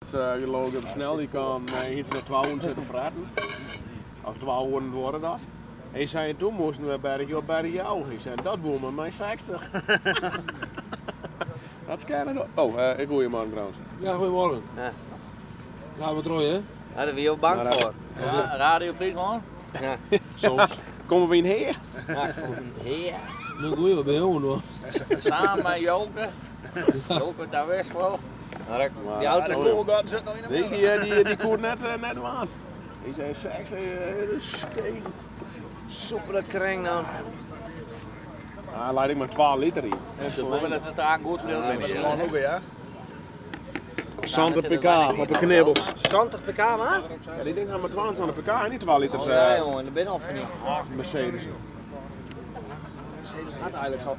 Se geloof ik op snel, die kwam iets na 12 uur zitten praten. Of 12 uur worden dat. Hij zei, toen moesten we bergje op bergje jou. Ik zei, dat woon met mijn 60. Dat is kennen. Oh, ik hoor je man trouwens. Ja, goedemorgen. Ja. Nou, wat rooi, hè? Ja, daar ben je ook bang Maar, voor. Ja, Radio Friesland. Ja. Soms komen we in heer. Ja, ja. Nou, goeie, wat ben je jongen, hoor. Samen met Joke. Joke, daar wist wel. Maar die auto. De koolgarten zit nog in de Nee, die koert net aan. Hij zei, 60, dat is steen. Soepele kring dan. Ah, laat ik maar 12 liter in. Ze willen dat het aan goed verdeeld Dat is lang ook weer, ja. Santer PK op de knibbels. 70 pk maar? Ja, die ding gaat maar 12 aan de PK en niet 12 liters Oh, ja jongen, de binnen of niet. Mercedes. Mercedes had eigenlijk zo.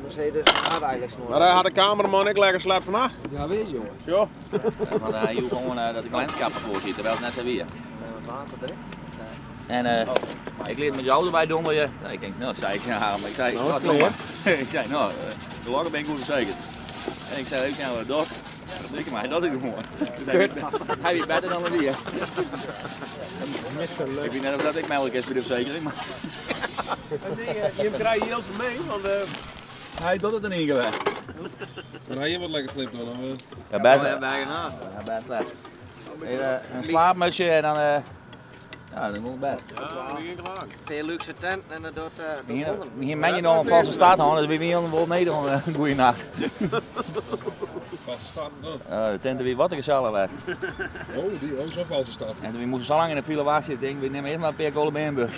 Mercedes had eigenlijk snor. Maar hij had de cameraman ik lekker slaap vannacht. Ja, weet je, jongen. Jo. Ja, want hij hield gewoon dat de kleinskappen voor zit, terwijl het net zo weer. Water erin. En ik liet met jou erbij donderen. Nou, ik denk, nou, zei ik, ja, maar ik zei, Nou, nou, klaar. ik zei, nou, de lakken ben ik goed verzekerd. En ik zei, ik nou, dat, dat ik maar, dat is gewoon. Dus hij weet beter dan de wie. Ik weet net of dat ik melk is bij de verzekering, maar Je krijgt heel mee, want hij doet het er niet geweest. Maar hij je wat lekker slipt dan. Of, Ja, best, Oh, ja, bijna. ja, best slecht. Even een slaapmutsje en dan, ja, dan moet ik bed. Ja, die ging klaar. Veel luxe tent en dat doet Hier, onder. hier men je nog een valse start houden, dus we hier wel neder een goede nacht. valse start dan. De tent weer wat een gezellig was. Oh, die, oh, zo'n valse start. En we moesten zo lang in de file wachten, ik denk, we nemen eerst maar een paar kolen Bernburg.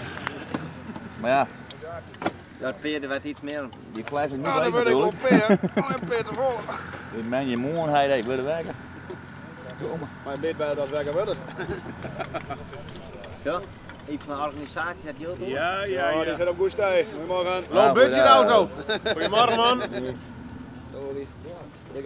Maar ja, Dat peer er werd iets meer. die fles is niet Nou, leeg dan word ik natuurlijk. wel peer. Alleen peer te vol. Die men je moon, hij deed, wilde werken. Kom. Maar je weet bij dat werken wordt. Zo. Iets van organisatie had Jilt Ja, ja, Ja, die ja. zit op goed stijg. Goedemorgen. Loop budget auto. Goedemorgen man. Sorry.